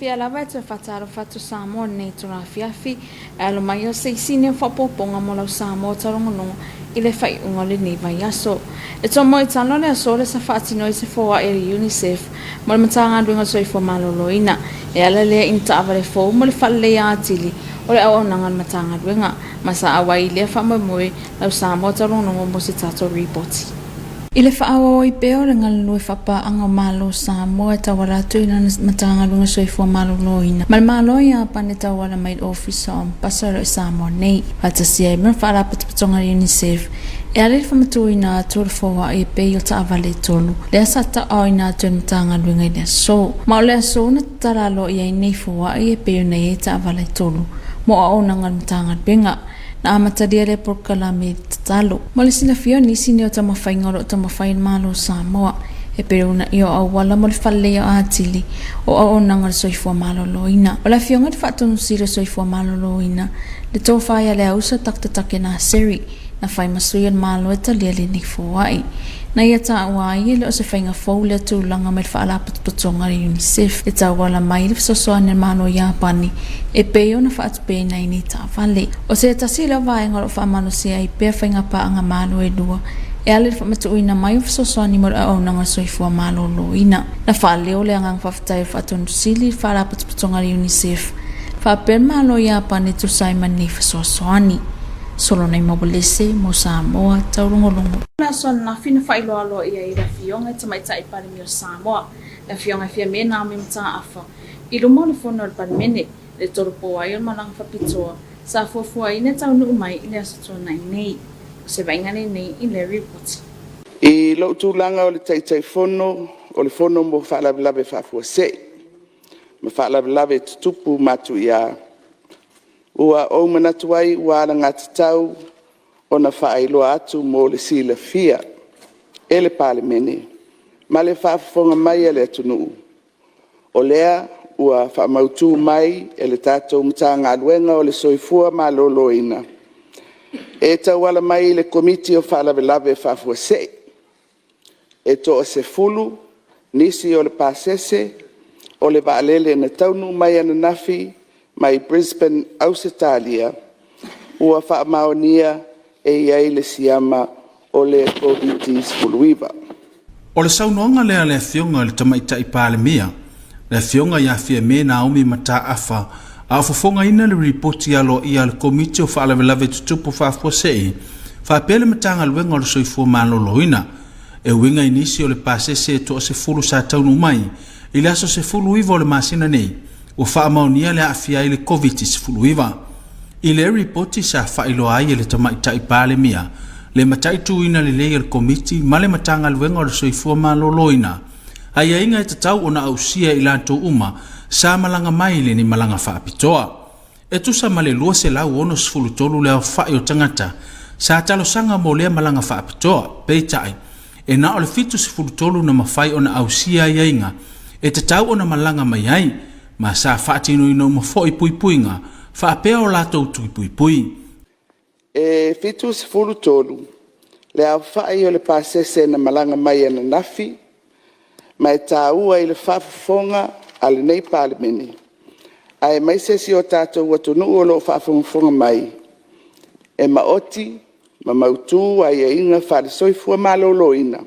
Silafia lava e toe faatalofa atu Samoa i lenei itula afiafi e alo mai o se isi nei o faaopoopoga mo lau Samoa taulogologo i le faaiuga o lenei vaiaso. E tomo i talo le aso lea sa faatino ai se foai a le UNICEF mo le Matagaluega o le Soifua Maloloina e ala lea i ni taavale fou mo le faaleleia atili o le auaunaga a le Matagaluega ma sa auai i lea faamoemoe lau Samoa taulogologo mo se tatou ripoti. I le faaauau ai pea o le galulue faapaaga o Malo o Samoa e tauala atu i lana Matagaluega Soifua Maloloina ma le Malo o Iapani e tauala mai i le Ofisa o Ambassador i Samoa nei, faatasi ai ma le Faalapotopotoga a le UNICEF e ala i le faamatuuina atu o le foai e pei o taavale e tolu lea sa tauaaoina atu e le Matagaluega i le aso. Ma o le aso na tatala aloaia ai nei foai e pei ona i ai taavale e tolu mo auaunaga a le Matagaluega. Na amatalia lea polokalame i le tatalo. Mo le silafia o nisi nei o taumafaiga o lo o taumafai e le Malo o Samoa e pei ona ia o auala mo le faaleleia atili o auaunaga o le soifua maloloina. O le Afioga i le Faatonusili o Soifua Maloloina, le Tofa ia Leausa Dr Takena Seri, na fai ma sui o le Malo e talia lenei foai. Na ia taua ai e le o se faiga fou lea tulaga mai le Faalapotopotoga a le UNICEF e tauala mai i le fesoasoani a le Malo o Iapani e pei ona faatupeina ai nei taavale. O se tasi lea o vaega o lo o faamalosia ai pea faiga paaga Malo e lua e ala i le faamatuuina mai o fesoasoani mo le auaunaga soifua maloloina. Na faaleo le agaga faafetai o le Faatonusili i le Faalapotopotoga a le UNICEF faapea le Malo o Iapani e tusa ai ma lenei fesoasoani. Solonai Maualese mo Samoa Taulogologo. O le aso ananafi na faailoa aloaia ai le Afioga i Tamaitai Palemia o Samoa, le Afioga i Fiame Naomi Mataafa, i luma o le Fono a le Palemene, le tolopo ai o le malaga faapitoa sa fuafuaina e taunuu mai i le Aso Toonai nei. O se vaaiga lenei i le Lipoti. I lou tulaga o le Taitaifono o le Fono mo Faalavelave Faafuasei ma Faalavelave e Tutupu Matuia, ua ou manatu ai ua alagatatau ona faailoa atu mo le silafia e le Palemene ma le faafofoga mai a le atunuu, o lea ua faamautu mai e le tatou Matagaluega o le Soifua Maloloina e tauala mai i le Komiti o Faalavelave Faafuasei, e toa-10 nisi o le pasese o le vaalele na taunuu mai ananafi mai Brisbane, Ausetalia, ua faamaonia e i ai le siama o le Koviti-19. O le saunoaga lea a le Afioga i le Tamaitai Palemia, le Afioga ia Fiame Naomi Mataafa, a o fofogaina le Lipoti aloaia a le Komiti o Faalavelave Tutupu Faafuasei faapea le Matagaluega o le Soifua Maloloina e uiga i nisi o le pasese e toasefulu sa taunuu mai i le aso 19 o le masina nei ua faamaonia le aafia ai le Koviti-19. I le Lipoti sa faailoa ai e le Tamaitai Palemia le mataituina lelei e le Komiti ma le Matagaluega o le Soifua Maloloina aiaiga e tatau ona ausia e i latou uma sa malaga mai i lenei malaga faapitoa. E tusa ma le 263 le aofai o tagata sa talosaga mo lea malaga faapitoa, peitai, e na o le 73 na mafai ona ausia aiaiga e tatau ona malaga mai ai, ma sa faatinoina uma foi puipuiga faapea o latou tui puipui. E 73 le aofai o le pasese na malaga mai ananafi, ma e taua i le faafofoga a lenei Palemene, aemaise si o tatou atunuu o lo o faafogafoga mai, e maoti ma mautu aiaiga faale-Soifua Maloloina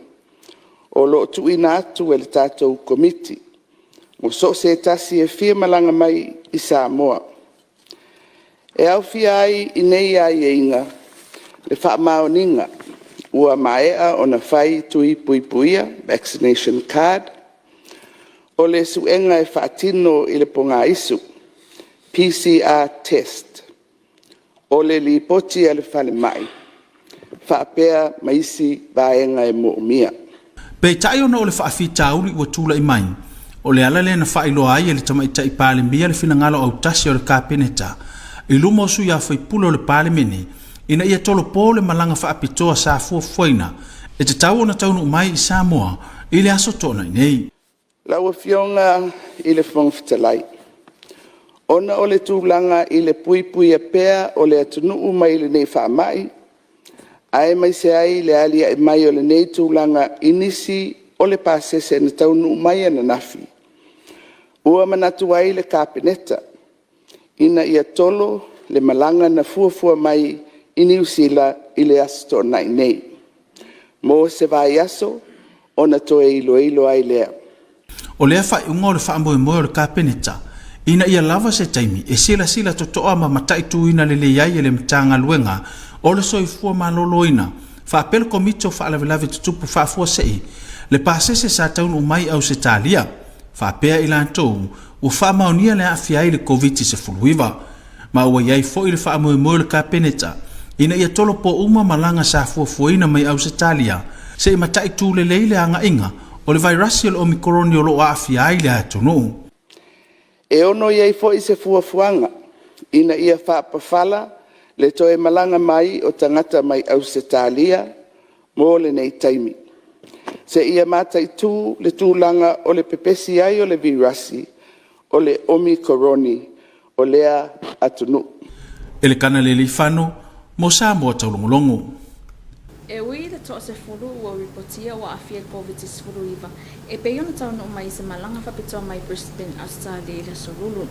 o lo o tuuina atu e le tatou Komiti mo so o se tasi e fia malaga mai i Samoa. E aofia ai i nei aiaiga le faamaoniga ua maea ona fai tui puipuia, vaccination card, o le suega e faatino i le pogaisu, PCR test, o le lipoti a le falemai faapea ma isi vaega e moomia. Peitai ona o le faafitauli ua tulai mai, o le ala lea na faailoa ai e le Tamaitai Palemia le finagalo autasi o le Kapeneta i luma o sui usufono o le Palemene ina ia tolopo le malaga faapitoa sa fuafuaina e tatau ona taunuu mai i Samoa i le Aso Toonai nei. Lau Afioga i le Fofoga Fetalai, ona o le tulaga i le puipuia pea o le atunuu mai lenei faamai, aemaise ai le aliae mai o lenei tulaga i nisi o le pasese na taunuu mai ananafi, Ua manatu ai le Kapeneta, ina ia tolo le malaga na fuafua mai i Niu Sila i le Aso Toonai nei, mo se vaiaso ona toe iloilo ai lea. O lea faaiuga o le faamoemoe o le Kapeneta ina ia lava se taimi e silasila totoa ma mataituina lelei ai e le Matagaluega o le Soifua Maloloina faapea le Komiti o Faalavelave Tutupu Faafuasei le pasese sa taunuu mai i Ausetalia faapea i latou ua faamaonia le aafia ai i le Koviti-19. Ma ua i ai foi le faamoemoe o le Kapeneta ina ia tolopo uma malaga sa fuafuaina mai Ausetalia se i mataitu lelei le agaiga o le vairasi o le Omikoroni o lo o aafia ai le atunuu. E ono i ai foi se fuafuaga ina ia faapafala le toe malaga mai o tagata mai Ausetalia mo lenei taimi, seia mataitu le tulaga o le pepesi ai o le virasi o le omikoroni o lea atunuu. Elekana Lealeifano mo Samoa Taulogologo. E ui i le toasefulu ua ripotia ua aafia i le Koviti-19, e pei ona taunuu mai i se malaga faapitoa mai Brisbane, Ausetalia i le Aso Lulu.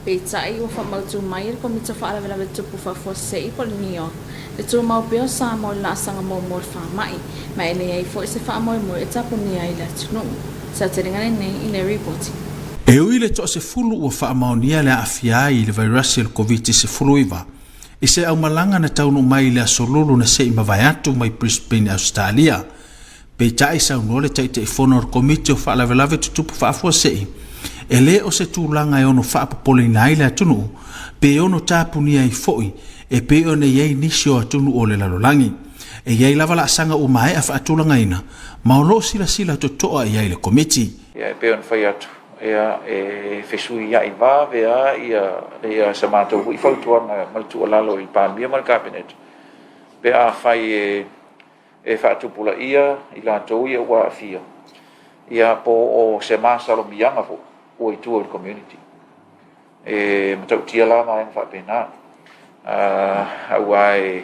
Peitai, ua faamautu mai e le Komiti o Faalavelave Tutupu Faafuasei po o le NEOC le tumau pea o Samoa i le laasaga muamua o le faamai, ma e leai foi se faamoemoe e tapunia ai le atunuu. Se aotelega lenei i le Ripoti. E ui i le toasefulu ua faamaonia le aafia ai i le vairasi o le Koviti-19, i se aumalaga na taunuu mai i le Aso Lulu na se i mavae atu mai Brisbane, Ausetalia. Peitai, saunoa le Taitaifono o le Komiti o Faalavelave Tutupu Faafuasei, e le o se tulaga e ono faapopoleina ai le atunuu pe ono tapunia ai foi e pei ona i ai nisi o atunuu o le lalolagi. E i ai lava laasaga ua maea faatulagaina ma o lo o silasila totoa i ai le Komiti. Ia, e pei ona fai atu, ia, e fesuiai vave lava ia, ia sa matou foi fautuaga ma le tuualalo i le Palemia ma le Kapeneta, pe afai e, e faatupulaia i latou ia ua aafia, ia, po o se masalomiaga foi ua i tua i le community. E matautia la vaega faapena, aua e,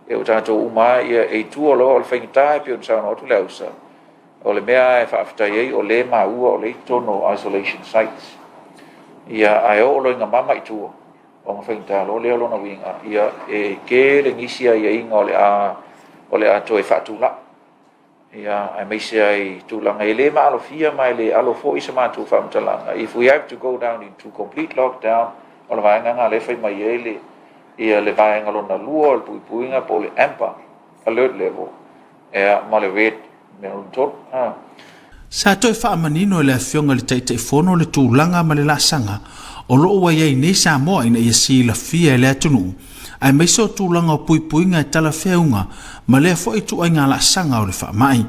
e o tatou uma lava ia, e i tua loa o le faigata e pei ona saunoa atu Leausa, O le mea e faafetai ai o lea e maua o lea e i totonu o isolation sites. Ia, ae oo loa ina mama i tua, ona faigata loa lea o lona uiga, ia, e tele nisi aiaiga o le a, o le a toe faatulai. Ia, aemaise ai tulaga e le maalofia ma e le alo foi se matou faamatalaga. If we have to go down into complete lockdown, o le vaega lena lea e fai mai ai le, ia, le vaega lona lua o le puipuiga po o le amber alert level, ia, ma le red Sa toe faamanino e le Afioga i le Taitaifono le tulaga ma le laasaga o lo o ua i ai nei Samoa ina ia silafia e le atunuu, aemaise o tulaga o puipuiga e talafeauga ma lea foi ituaiga laasaga o le faamai.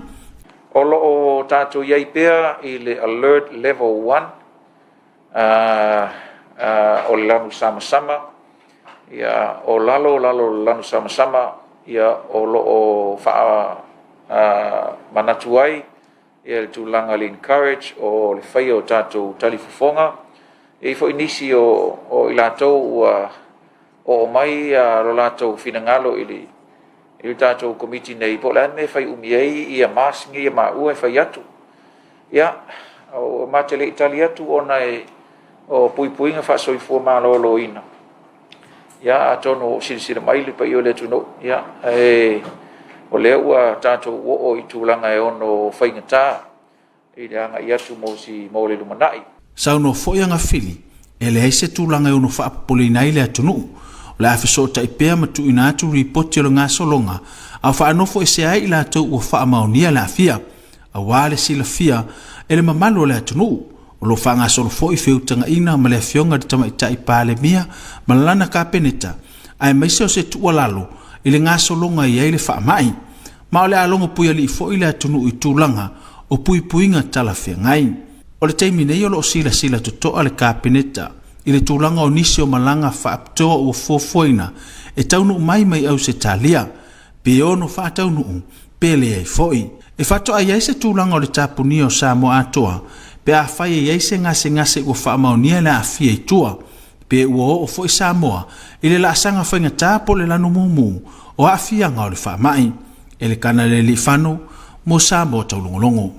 O lo o tatou i ai pea i le Alert Level 1 o le lanu samasama, ia, o lalo o lalo o le lanu samasama, ia, o lo o faamanatu ai ia le tulaga o le encourage o le faia o tatou talifofoga. E i ai foi nisi o, o i latou ua oo mai lo latou finagalo i le i le tatou Komiti nei, po o le a le mea e fai umi ai ia mask nei a maua e fai atu. Ia, ma te le i tali atu ona e o puipuiga faasoifua maloloina. Ia, atonu o silasila mai le paia o le atunuu, ia, e, o lea ua tatou oo i tulaga e ono faigata i le agai atu mo, si, mo le lumanai. Saunoa foi a Gafili, e leai se tulaga e ono faapopoleina ai le atunuu. O le a fesootai pea ma tuuina atu lipoti o le gasologa a o faanofoesea ai i latou ua faamaonia le aafia. Aua le silafia e le mamalu o le atunuu, o lo o faagasolo foi feutagaina ma le Afioga i le Tamaitai Palemia ma lana Kapeneta, aemaise o se tuualalo i le gasologa e i ai le faamai. Ma o le a logo puialii foi le atunuu i tulaga o puipuiga talafeagai. O le taimi nei o lo o silasila totoa le Kapeneta i le tulaga o nisi o malaga faapitoa ua fuafuaina e taunuu mai mai Ausetalia, pe ono faataunuu pe leai foi. E faatoa i ai se tulaga o le tapunia o Samoa atoa pe afai e i ai se gasegase ua faamaonia le aafia i tua, pe ua oo foi Samoa i le laasaga faigata po o le lanu mumu o aafiaga o le faamai. Elekana Lealiifano mo Samoa Taulogologo.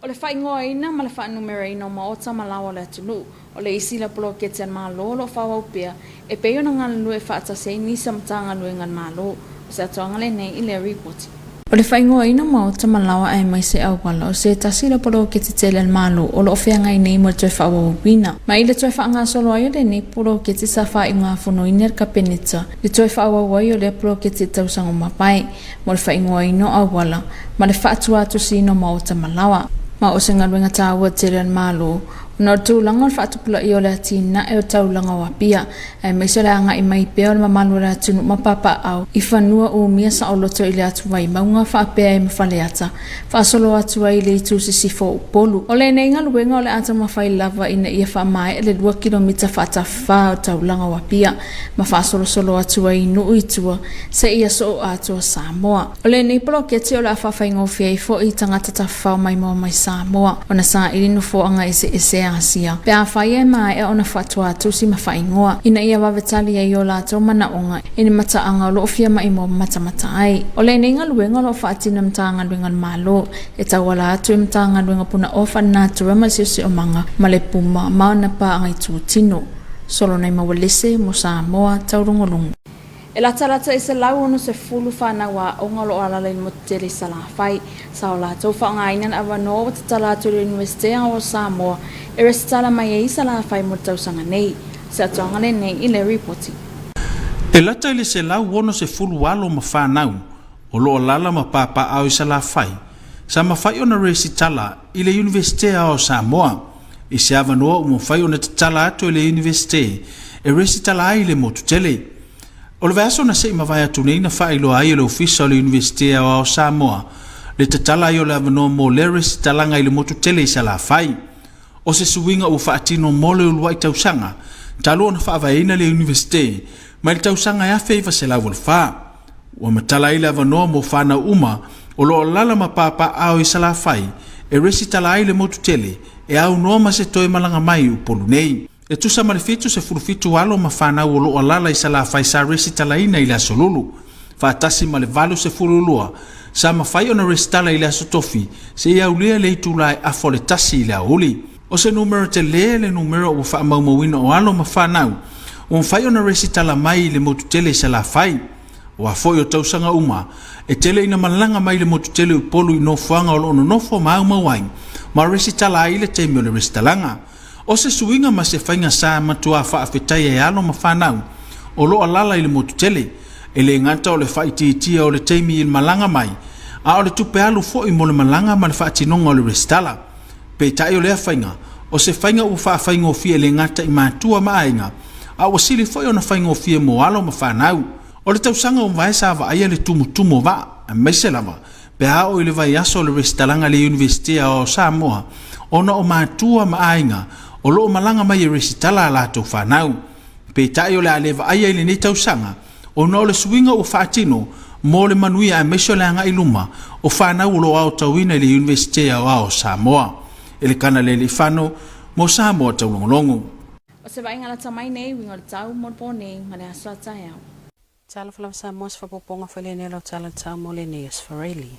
O le faaigoaina ma le faanumeraina o maota ma laoa o le atunuu, o le isi lea poloketi a le Malo o lo o faaauau pea e pei ona galulue faatasi ai nisi o Matagaluega a le Malo. O se atoaga lenei i lea ripoti. O le faaigoaina o maota ma laoa aemaise auala o se tasi lea poloketi tele a le Malo o lo o feagai nei mo le toe faaauauina. Ma i le toe faagasolo ai o lenei poloketi sa faaiugafonoina e le Kapeneta le toe faaauau ai o lea poloketi i le tausaga ua mavae mo le faaigoaina o auala ma le faatuatusiina o maota ma laoa. Ma o se galuega taua tele a le Malo ona o le tulaga o le faatupulaia o le atinae o taulaga o Apia, aemaise o le agai mai pea o le mamalu o le atunuu ma papaaao i fanua umia saoloto i le atu Vaimauga faapea ai ma Faleata, faasolo atu ai i le itu sisifo o Upolu. O lenei galuega o le a taumafai lava ina ia faamaea le 2 kilomita faatafā o taulaga o Apia ma faasolosolo atu ai i nuu i tua seia soo atoa Samoa. O lenei poloketi o le a faafaigofie ai foi i tagata tafafao maimoa mai Samoa ona saili nofoaga eseese e Asia pe afai e maea ona faatuatusi ma faaigoa ina ia vave tali ai o latou manaoga i ni mataaga o lo o fia maimoa matamata ai. O lenei galuega o lo o faatino e Matagaluega a le Malo e tauala atu i Matagaluega Punaoa Faalenatura ma le Siosiomaga ma le Puma ma ona paaga itutino. Solonaimaua mo Samoa Taulogologo. E latalata i 160 fanau aoga o lo o alaala i le motu tele i Salafai. Sa o latou faaaogaina le avanoa ua tatala atu e le Iunivesite Aoao o Samoa e resitala mai ai i Salafai mo le tausaga nei. Se atoaga lenei i le ripoti. E lata i le 160 alo ma fanau o lo o alaala ma papaaao i Salafai sa mafai ona resitala i le Iunivesite Aoao o Samoa i se avanoa ua mafai ona tatala atu e le Iunivesite e resitala ai i le motu tele. O le vaiaso na se i mavae atu nei na faailoa ai e le Ofisa o le Iunivesite Aoao o Samoa le tatala ai o le avanoa mo lea resitalaga i le motu tele i Salafai. O se suiga ua faatino mo le uluai tausaga talu ona faavaeina le Iunivesite mai le tausaga e 1984. Ua matala ai le avanoa mo fanau uma o lo o alaala ma papaaao i Salafai e resitala ai le motu tele e aunoa ma se toe malaga mai i Upolu nei. E tusa ma le 77 alo ma fanau o lo o alaala i Salafai sa resitalaina i le Aso Lulu, faatasi ma le 82 sa mafai ona resitala i le Aso Tofi seia aulia le itula e afa o le tasi i le aoauli. O se numera tele le numera ua faamaumauina o alo ma fanau ua mafai ona resitala mai i le motu tele i Salafai. Aua foi o tausaga uma, e tele ina malaga mai le motu tele i Upolu i nofoaga o lo o nonofo ma aumau ai ma resitala ai i le taimi o le resitalaga. O se suiga ma se faiga sa matuā faafetai e alo ma fanau o lo o alaala i le motu tele, e le gata o le faaitiitia o le taimi i le malaga mai, a o le tupe alu foi mo le malaga ma le faatinoga o le resitala. Peitai o lea faiga, o se faiga ua faafaigofie e le gata i matua ma aiga, a ua sili foi ona faigofie mo alo ma fanau. O le tausaga ua mavae sa vaaia le tumutumu o vaa, aemaise lava pe a oo i le vaiaso o le resitalaga i le Iunivesite Aoao o Samoa, ona o matua ma aiga o lo o malaga mai e resitala a latou fanau. Peitai o le a le vaaia i lenei tausaga, ona o le suiga ua faatino mo le manuia aemaise o le agai i luma o fanau o lo o aotauina i le Iunivesite Aoao o Samoa. Elekana Lealiifano mo Samoa Taulogologo. O se vaaiga lata mai nei uiga o le tau mo le po nei ma le aso a taeao. Talofa lava Samoa se faaopoopoga foi lenei o lau tala tau mo lenei aso Fareli.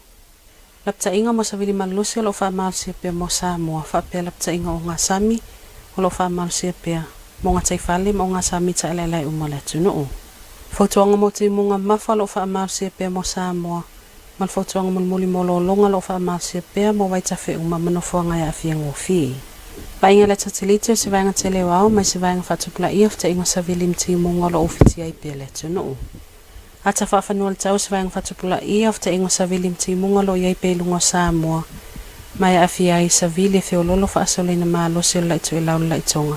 Lapataiga mo savili malolosi o lo o faamalosia pea mo Samoa faapea lapataiga o ogasami o lo o faamalosia pea mo gataifale ma ogasami taelaelae uma o le atunuu. Fautuaga mo timuga mamafa o lo o faamalosia pea mo Samoa ma le fautuaga mulimuli mo lologa o lo o faamalosia pea mo vaitafe uma ma nofoaga e aafia gofie. Vaaiga le satelite o se vaega tele o ao mai se vaega faatupulaia o fetaiga savili ma timuga o lo o ufitia ai pea le atunuu. Ata faafanua le tau o se vaega faatupulaia o fetaiga savili ma timuga o lo o i ai pea i luga o Samoa ma e aafia ai savili e feoloolo faasoloina malosi o le laitoelau o le laitoga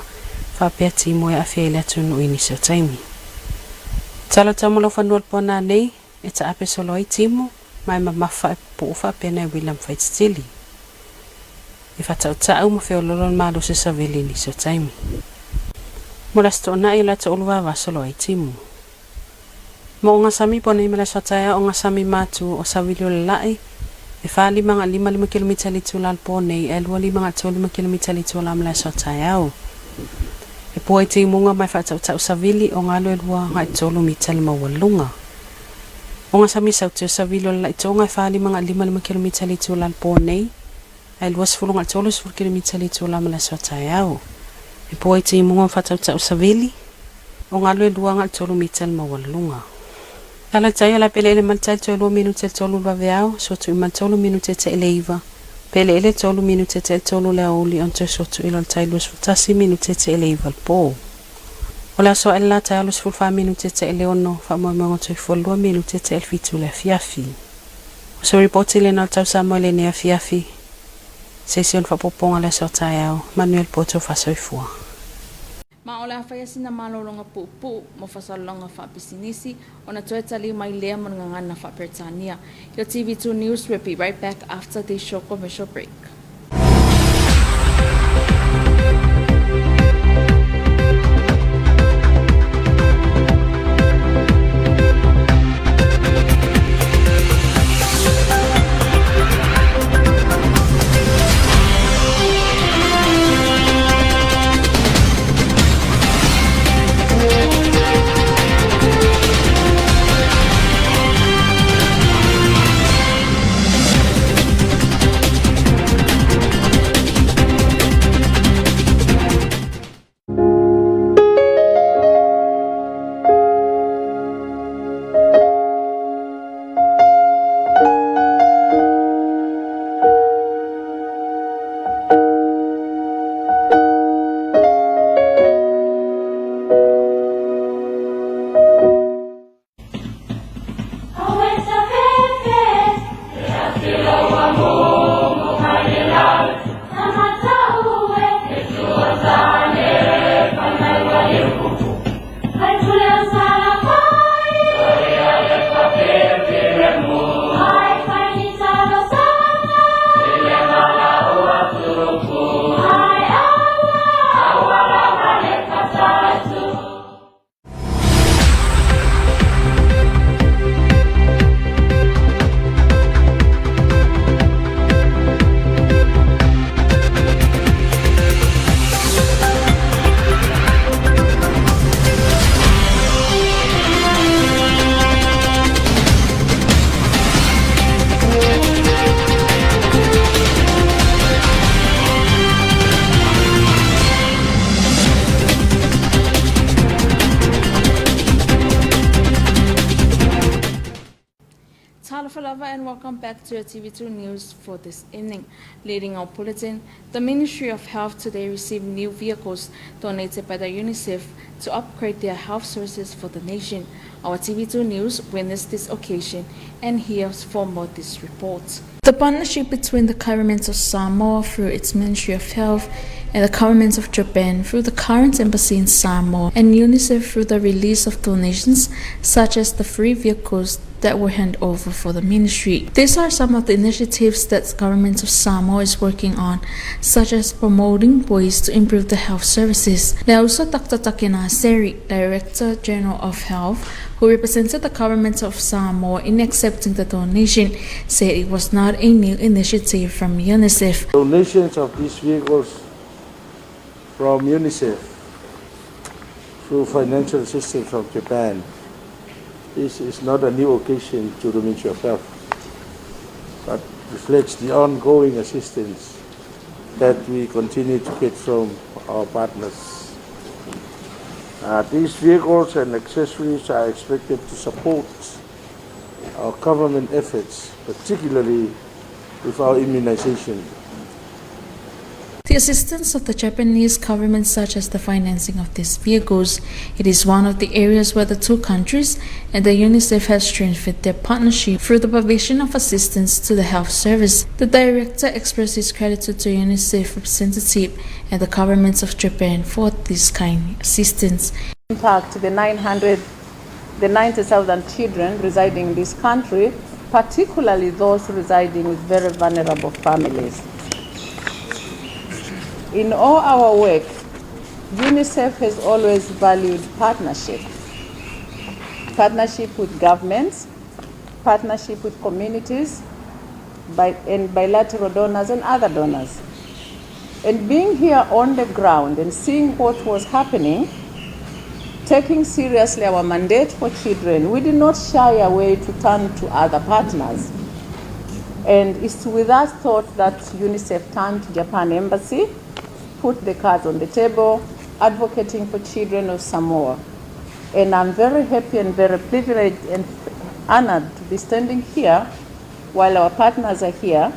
faapea timu e aafia ai le atunuu i nisi o taimi. Tala tau mo lau fanua le poana nei e taape solo ai timu ma e mamafa e pupuu faapea nai uila ma faititili. E faatautaau ma feoloolo le malosi o savili i nisi o taimi. Mo le Aso Toonai o le a toulu vava solo ai timu. Mo ogasami po nei ma le aso a taeao ogasami matu o savili o le laʻi, e 4.55 kilomita le itula le po nei, ae 2.35 kilomita le itula ma le aso a taeao. E pua i timuga ma e faatautaau savili o galo e 2.3 mita le maualuga. Ogasami sauti o savili o le laʻi toga e 4.55 kilomita le itula le po nei, Ae 20 agai le 30 kilomita le itula ma le aso a taeao. E pua i timuga ma faatautau savili, o galu e 2 agai le 3 mita le maualuluga. Tala le tai o le a peleele mai le tai toe 2 minute le 3 le vaveao, sotu i ma le 3 minute te le 9, peleele 3 minute te le 3 le aoauli ona toe sotu i le tai 21 minute te le 9 le po. O le aso ae le la taeao 24 minute te le 6, faamoemoega soifua 2 minute te le 7 le afiafi. O se ripoti lena o le tau Samoa i lenei afiafi, se isi o ni faaopoopoga i le aso a taeao, manuia le po tofa soifua. Ma o le a faia sina malologa puupuu mo faasalasalauga faapisinisi ona toe taliu mai lea ma le gagana faa-Peretania. Your TV2 News will be right back after this short commercial break. Talofa lava and welcome back to your TV2 News for this evening. Leading our bulletin, the Ministry of Health today received new vehicles donated by the UNICEF to upgrade their health services for the nation. Our TV2 News witnessed this occasion and here's for more this report. The partnership between the government of Samoa through its Ministry of Health and the government of Japan through the current embassy in Samoa and UNICEF through the release of donations such as the free vehicles that were handed over for the ministry. These are some of the initiatives that the government of Samoa is working on, such as promoting ways to improve the health services. Leausa Dr. Takena Seri, Director General of Health, who represented the government of Samoa in accepting the donation, said it was not a new initiative from UNICEF. Donations of these vehicles from UNICEF through financial assistance from Japan. This is not a new occasion to the Ministry of Health, but reflects the ongoing assistance that we continue to get from our partners. These vehicles and accessories are expected to support our government efforts, particularly with our immunization. The assistance of the Japanese government, such as the financing of these vehicles, it is one of the areas where the two countries and the UNICEF has strengthened their partnership through the provision of assistance to the health service. The director expressed his gratitude to UNICEF representative and the governments of Japan for this kind assistance. Impact the 90,000 children residing in this country, particularly those residing with very vulnerable families. In all our work, UNICEF has always valued partnership. Partnership with governments, partnership with communities, and bilateral donors and other donors. And being here on the ground and seeing what was happening, taking seriously our mandate for children, we did not shy away to turn to other partners. And it's with that thought that UNICEF turned to Japan Embassy, put the cards on the table, advocating for children of Samoa. And I'm very happy and very privileged and honored to be standing here while our partners are here,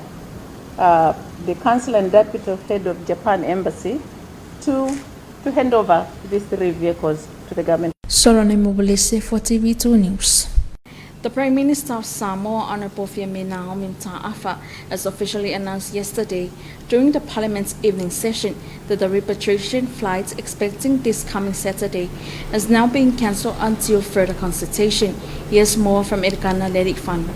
the Council and Deputy Head of Japan Embassy, to hand over these three vehicles to the government. Solone Mobilise for TV2 News. The Prime Minister of Samoa, Honorable Fiame Naomi Mata'afa, has officially announced yesterday during the Parliament's evening session that the repatriation flight expecting this coming Saturday has now been cancelled until further consultation. Here's more from Elikana Lealiifano.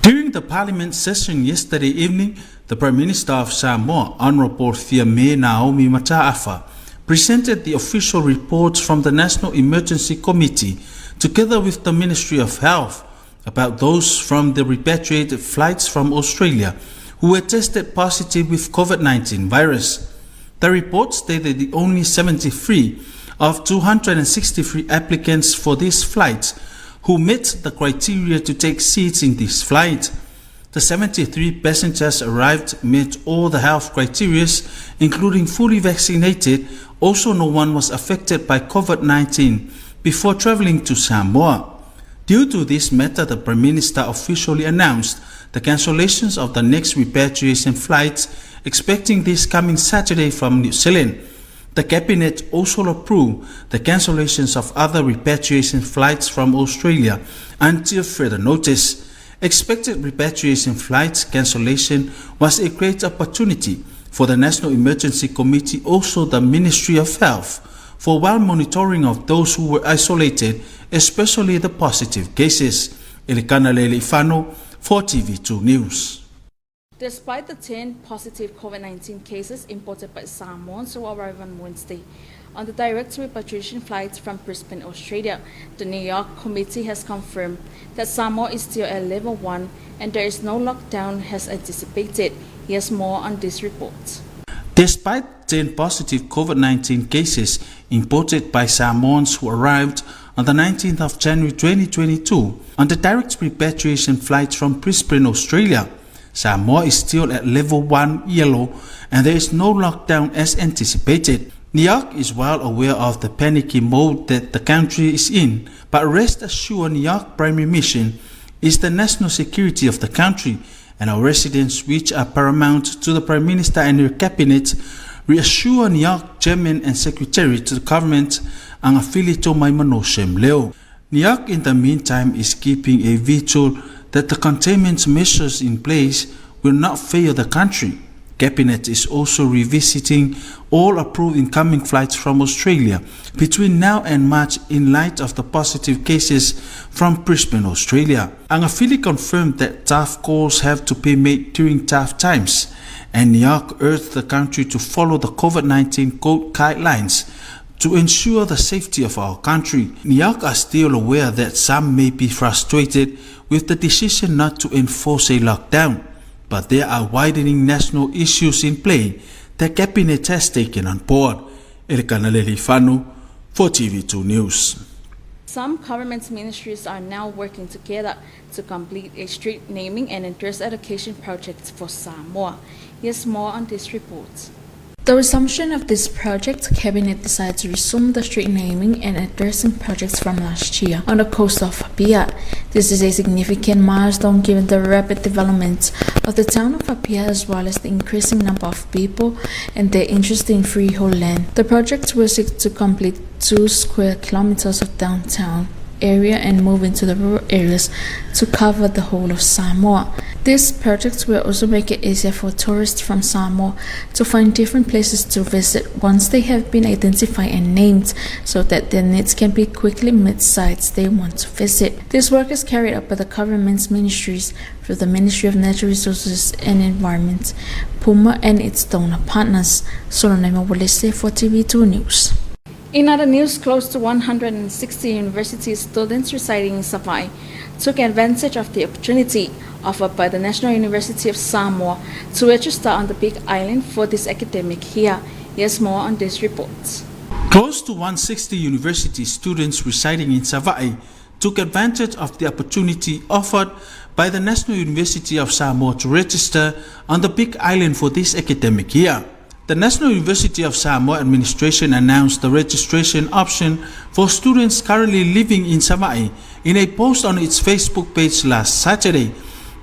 During the Parliament session yesterday evening, the Prime Minister of Samoa, Honorable Fiame Naomi Mata'afa, presented the official reports from the National Emergency Committee together with the Ministry of Health about those from the repatriated flights from Australia who were tested positive with COVID-19 virus. The report stated that only 73 of 263 applicants for this flight who met the criteria to take seats in this flight. The 73 passengers arrived met all the health criteria, including fully vaccinated. Also, no one was affected by COVID-19 before traveling to Samoa. Due to this matter, the Prime Minister officially announced the cancellations of the next repatriation flights expecting this coming Saturday from New Zealand. The Cabinet also approved the cancellations of other repatriation flights from Australia until further notice. Expected repatriation flights cancellation was a great opportunity for the National Emergency Committee, also the Ministry of Health, for well monitoring of those who were isolated, especially the positive cases. Elikana Lealiifano for TV2 News. Despite the 10 positive COVID-19 cases imported by Samoans who arrived on Wednesday on the direct repatriation flight from Brisbane, Australia, the NIOC Committee has confirmed that Samoa is still at level 1 and there is no lockdown as anticipated. Here's more on this report. Despite 10 positive COVID-19 cases imported by Samoans who arrived on the 19th of January 2022 on the direct repatriation flight from Brisbane, Australia, Samoa is still at level 1 yellow and there is no lockdown as anticipated. NIOC is well aware of the panicky mode that the country is in, but rest assured NIOC primary mission is the national security of the country and our residents, which are paramount to the Prime Minister and her cabinet, reassure NIOC Chairman and Secretary to the government, Agafili Tomaimano Shem Leo. NIOC in the meantime is keeping a vigil that the containment measures in place will not fail the country. Cabinet is also revisiting all approved incoming flights from Australia between now and March in light of the positive cases from Brisbane, Australia. Agafili confirmed that tough calls have to be made during tough times, and NIOC urged the country to follow the COVID-19 code guidelines to ensure the safety of our country. NIOC are still aware that some may be frustrated with the decision not to enforce a lockdown, but there are widening national issues in play that Cabinet has taken on board. Elikana Lealiifano for TV2 News. Some government ministries are now working together to complete a street naming and address education project for Samoa. Here's more on this report. The resumption of this project, Cabinet decided to resume the street naming and addressing projects from last year on the coast of Apia. This is a significant milestone given the rapid development of the town of Apia as well as the increasing number of people and their interest in freehold land. The project will seek to complete 2 square kilometers of downtown area and move into the rural areas to cover the whole of Samoa. This project will also make it easier for tourists from Samoa to find different places to visit once they have been identified and named, so that their needs can be quickly met sites they want to visit. This work is carried out by the government's ministries through the Ministry of Natural Resources and Environment, Puma, and its donor partners. Solonema Walese for TV2 News. In other news, close to 160 university students residing in Savaii took advantage of the opportunity offered by the National University of Samoa to register on the Big Island for this academic year. Here's more on this report. Close to 160 university students residing in Savaii took advantage of the opportunity offered by by the National University of Samoa to register on the Big Island for this academic year. The National University of Samoa administration announced the registration option for students currently living in Savaii in a post on its Facebook page last Saturday.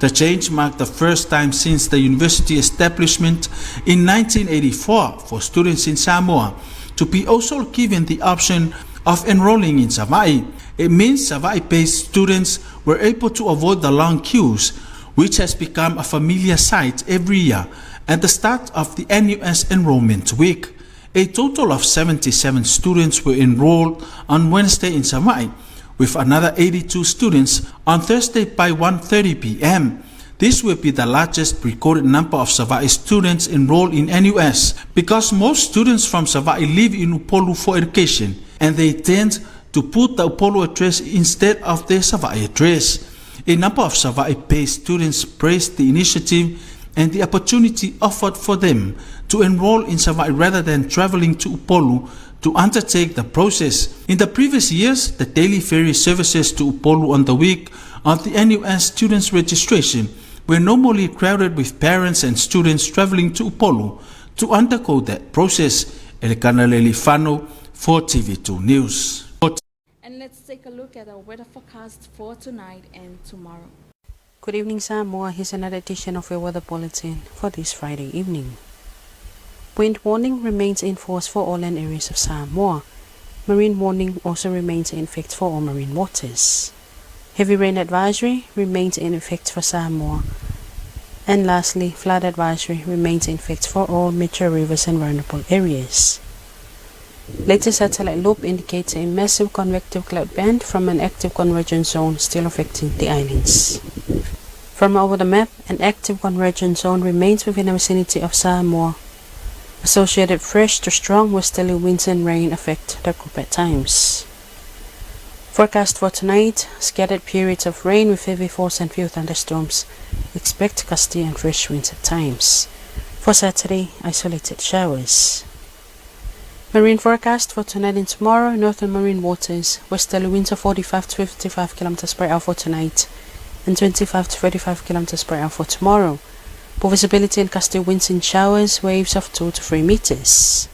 The change marked the first time since the university establishment in 1984 for students in Samoa to be also given the option of enrolling in Savaii. It means Savaii-based students were able to avoid the long queues, which has become a familiar sight every year at the start of the NUS enrollment week. A total of 77 students were enrolled on Wednesday in Savaii, with another 82 students on Thursday by 1:30 p.m. This will be the largest recorded number of Savaii students enrolled in NUS because most students from Savaii live in Upolu for education and they tend to put the Upolu address instead of their Savaii address. A number of Savaii-based students praised the initiative and the opportunity offered for them to enroll in Savaii rather than traveling to Upolu to undertake the process. In the previous years, the daily ferry services to Upolu on the week of the NUS students' registration were normally crowded with parents and students traveling to Upolu to undergo that process. Elekana Lelifano for TV2 News. And let's take a look at our weather forecast for tonight and tomorrow. Good evening, Samoa. Here's another edition of your weather bulletin for this Friday evening. Wind warning remains in force for all land areas of Samoa. Marine warning also remains in effect for all marine waters. Heavy rain advisory remains in effect for Samoa. And lastly, flood advisory remains in effect for all major rivers and vulnerable areas. Latest satellite loop indicates a massive convective cloud band from an active convergence zone still affecting the islands. From over the map, an active convergence zone remains within the vicinity of Samoa. Associated fresh to strong westerly winds and rain affect the group at times. Forecast for tonight, scattered periods of rain with heavy falls and few thunderstorms. Expect gusty and fresh winds at times. For Saturday, isolated showers. Marine forecast for tonight and tomorrow, northern marine waters, westerly winds of 45 to 55 kilometers per hour for tonight and 25 to 35 kilometers per hour for tomorrow. Poor visibility and gusty winds in showers, waves of 2 to 3 meters.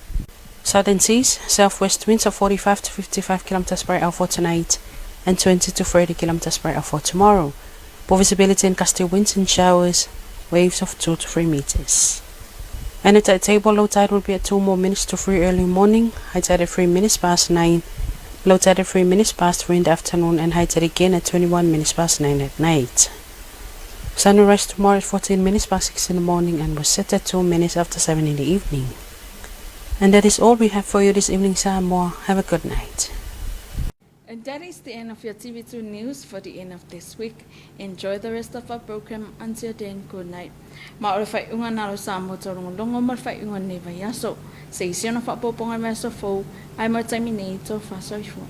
Southern seas, southwest winds of 45 to 55 kilometers per hour for tonight and 20 to 30 kilometers per hour for tomorrow. Poor visibility and gusty winds in showers, waves of 2 to 3 meters. And at the table, low tide will be at 2 more minutes to 3 early morning, high tide at 3 minutes past 9, low tide at 3 minutes past 3 in the afternoon, and high tide again at 21 minutes past 9 at night. Sun will rise tomorrow at 14 minutes past 6 in the morning and will set at 2 minutes after 7 in the evening. And that is all we have for you this evening, Samoa. Have a good night. And that is the end of your TV2 news for the end of this week. Enjoy the rest of our program. Until then, good night. Ma o le faaiuga lena o Samoa Taulogologo ma le faaiuga o lenei vaiaso. Se i si ona faaopoopoga i le vaiaso fou, ae mo le taimi nei, tofa soifua.